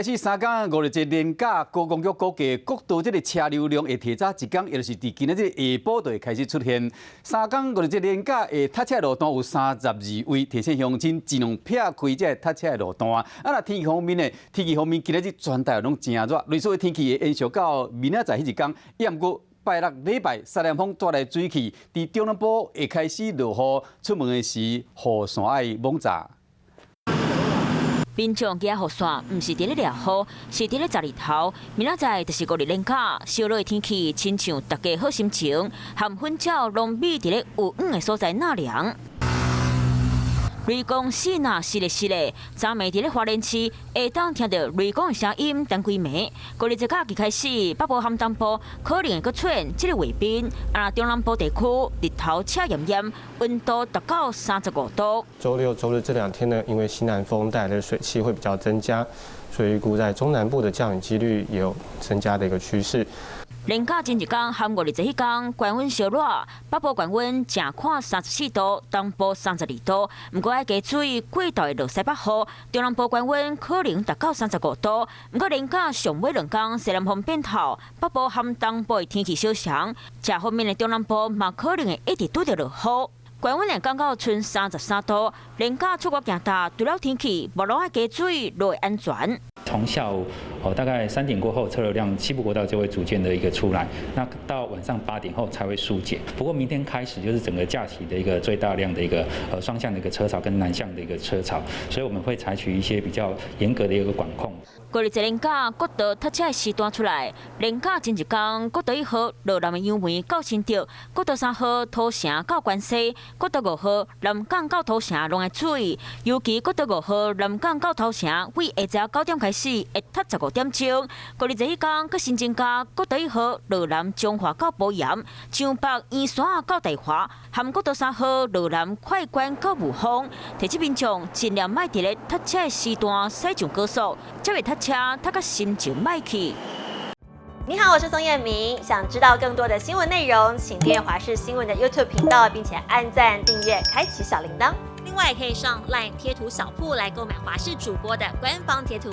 開始3工五日節連假，高公局估計國道這个車流量會提早一工，也就是佇今仔日下晡就會開始出現。三工五日節連假會塞車路段有32位，提醒鄉親盡量避開這个塞車的路段。啊，若天氣方面呢？天氣方面今仔日全台攏誠熱，類似的天氣會延續到明仔載彼一工。毋過拜六禮拜西南風帶來水汽，佇中南部會開始落雨，出門的時雨傘愛猛紮。民眾舉雨傘，毋是佇咧掠雨，是佇咧紮日頭。明仔載就是五日連假，燒熱的天氣，親像大家好心情，含粉鳥攏覕佇咧有影的所在納涼。雷公四若是咧是咧，昨暝佇咧花蓮市，會當聽著雷公的聲音，等幾暝。五日節假期開始，北部和東部可能會閣出現這个畫面。啊，中南部地區日頭赤炎炎，溫度達到35度。週六、週日這兩天呢，因為西南風帶來的水汽會比較增加，所以預估在中南部的降雨幾率也有增加的一個趨勢。連假前一工和五日節彼工，高溫燒熱，北部高溫正看34度，東部32度。毋過愛加注意過度的落西北雨，中南部高溫可能達到35度。毋過連假上尾兩工西南風變透，北部和東部的天氣相像，正方面的中南部嘛可能會一直拄著落雨。高溫會降到賰33度，連假出國行踏，除了天氣，嘛攏愛加注意路的安全。從下午哦，大概3點過後，車流量西部國道就會逐漸的一個出來，那到晚上8點後才會疏解。不過明天開始就是整個假期的一個最大量的一個雙向的一個車潮跟南向的一個車潮，所以我們會採取一些比較嚴格的一個管控。五日節連假，國道塞車的時段出來，連假前一工，國道1號羅南的楊梅到新竹，國道3號土城到關西，國道5號南港到土城攏愛注意，尤其國道五號南港到頭城，對下晝9點開始會塞15點鐘。五日節彼工，閣新增加國道1號羅南彰化到埔鹽，彰北圓山到大華，含國道3號羅南快關到霧峰，提醒民眾盡量莫佇咧塞車的時段駛上高速，才袂塞車塞甲心情歹去。你好，我是宋燕明。想知道更多的新聞內容，請訂閱華視新聞的 YouTube 頻道，並且按讚、訂閱、開啟小鈴鐺。另外，也可以上 LINE 貼圖小鋪來購買華視主播的官方貼圖。